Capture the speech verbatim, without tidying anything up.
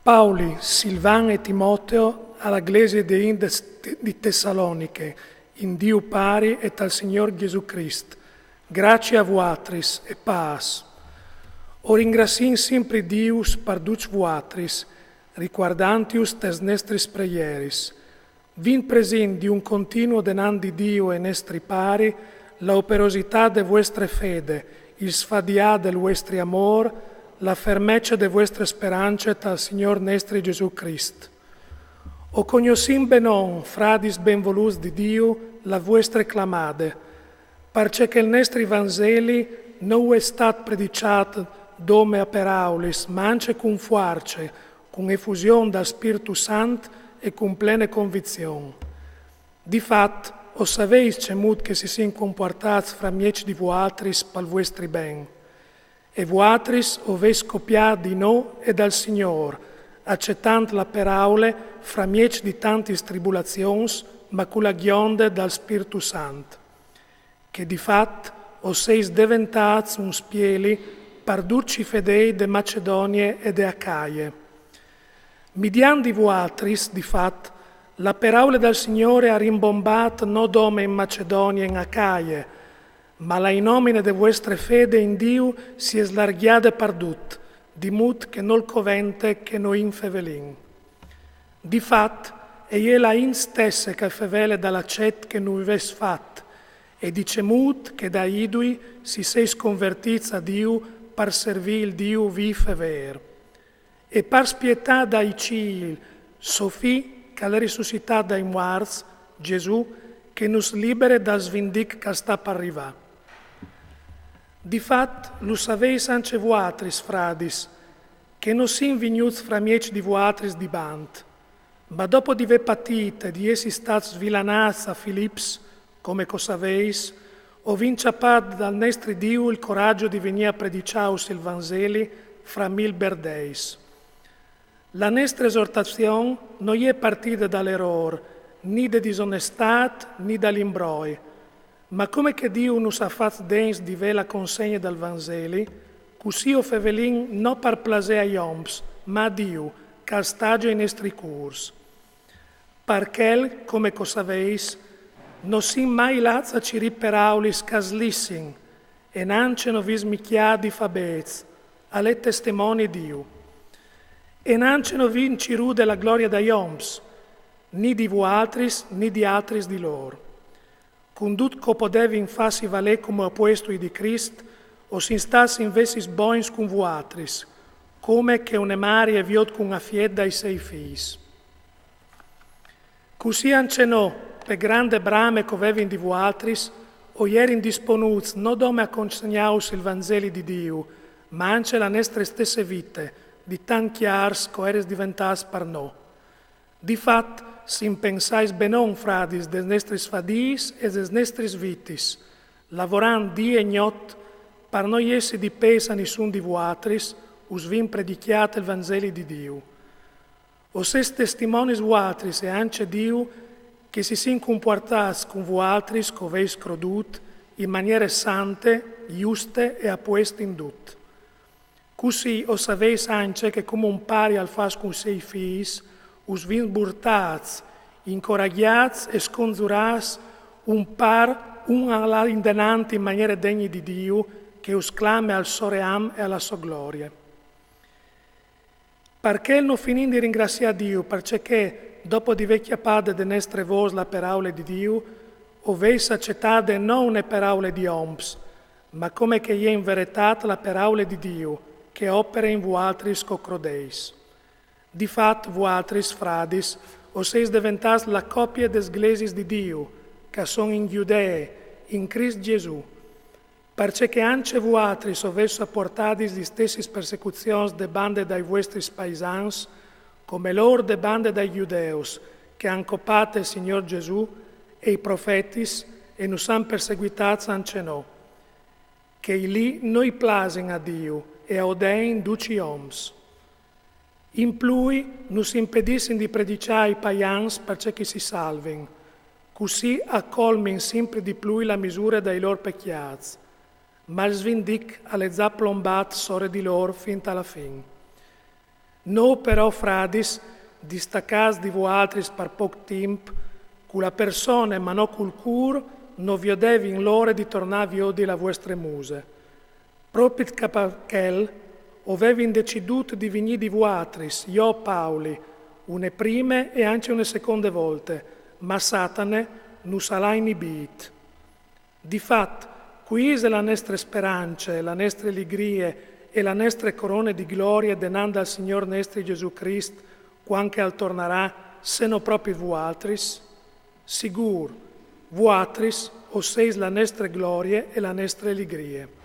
Pauli, Silvan e Timoteo a la glesie dei int di Tessaloniche, in Diu Pari e tal Signôr Jesù Crist. Gracie a vuatris e pâs. O ringrassìn simpri Diu par ducj vuatris, ricuardantius tes nestris preieris. Vin presint di un continuo denant di Diu e nestri Pari la operositât de vuestre fede, il sfadiâ del vuestri amôr, la fermece de vuestre sperance tal Signôr nestri Jesù Crist. O cognossìn benon, fradis benvolûts di Diu, la vuestre clamade, parcè che il nestri Vanzeli no è stât prediciât dome a peraulis, ma ancje cun fuarce, cun efusion dal Spirtu Sant e cun plene convizion. Di fat, o savês cemût che si sin compuartâts framieç di vuatris pal vuestri ben. E vuatris o vês copiât di nô e dal Signôr, acetant la peraule framieç di tantis tribulazions, ma cu la gjonde dal Spirtu Sant. Che di fat o sês deventâts un spieli par ducj i fedêi de Macedonie e de Acaie. Midiant di vuatris, di fat, la peraule dal Signôr e à rimbombât no dome in Macedonie e in Acaie, ma la inomine de vuestre fede in Diu si è slargjade pardut, di mût che nol covente che no infevelìn. Di fat, e je la int stesse che e fevele dal acet che no vês fat, e di cemût che da idui si sês convertîts a Diu par servî il Diu vîf e vêr. E par spietâ dai cîl so Fi che al è risuscitât dai muarts, Jesù, che nus libere dal svindic che al sta par rivâ. Di fat, lu savês ancje vuatris, fradis, che no sin vignûts framieç di vuatris di bant, ma dopo di vê patît e di jessi stâts svilanâts a Filips, come che o savês, o vin cjapât dal nestri Diu il coragjo di vignî a predicjâus il Vanzeli fra mil berdeis. La nestre esortazion no je partide dal erôr, ni de disonestât, ni dal imbroi, ma come che Diu nus à fats degns di vê la consegne dal Vanzeli, cussì o fevelìn no par plasê ai oms, ma a Diu, che al stagje i nestri cûrs. Par chel, come che o savês, no sin mai lâts a cirî peraulis che a slissin, e nancje no vin smicjât di fâ bêçs, al è testimoni Diu. E nancje no vin cirût la glorie dai oms, ni di vuatris, ni di altris di lôr. Cun dut che o podevin fâsi valê come apuestui di Crist, o sin stâts invezit bogns cun vuatris, come che une mari e viôt cun afiet dai siei fîs. Cussì ancje nô, pe grande brame che o vevin di vuatris, o jerin disponûts no dome a consegnâus il Vanzeli di Diu, ma ancje la nestre stesse vite, di tant cjârs che o eris deventâts par nô. Di fat, se o pensais benon, fradis, des nestris fadiis e des nestris vitis, lavorant dì e gnot, par no jessi di pês a nissun di vuatris, us vin predicjât il Vanzeli di Diu. O sês testimonis vuatris e ancje Diu che si sin compuartâts cun vuatris che o vês crodût in maniere sante, juste e apuest in dut. Cussì o savês ancje che come un pari al fâs cun siei fîs, us vin sburtâts, incoragjâts e sconzurâts un par un a lâ indenant in maniere degne di Diu, che us clame al so ream e a la so glorie. Par chel no finìn di ringrassiâ Diu, parcè che, dopo di vê cjapade de nestre vôs la peraule di Diu, o vês acetade no une peraule di oms, ma come che e je in veretât la peraule di Diu, che e opere in vuatris che o crodês. Di fat, vuatris, fradis, o sês deventâts la copie des glesiis di Diu, che a son in Gjudee, in Crist Jesù. Parcè che ancje vuatris o vês sopuartadis lis stessis persecuzions de bande dai vuestris paisans, come lôr de bande dai Gjudeus, che a àn copât il Signôr Jesù e i profetis e nus àn perseguitâts ancje nô. Chei li no i plasin a Diu e a odein ducj i oms. In plui, nus impedissin di predicjâ ai paians parcè che si salvin. Cussì a colmin simpri di plui la misure dai lôr pecjâts. Ma il svindic al è za plombât sore di lôr fin ta la fin. Nô però, fradis, distacâts di vualtris par pôc timp, cu la persone ma no cul cûr, no viodevin l'ore di tornâ a viodi la vuestre muse. Propit ca par chel o vevin decidût di vignî di vualtris, jo, Pauli, une prime e ancje une seconde volte, ma Satane nus à inibît. Di fat, cui ise la nestre sperance, la nestre ligrie e la nestre corone di glorie denant dal Signôr nestri Jesù Crist, cuant che al tornarà, se no propit vualtris? Sigûr, vualtris o seis la nestre glorie e la nestre ligrie.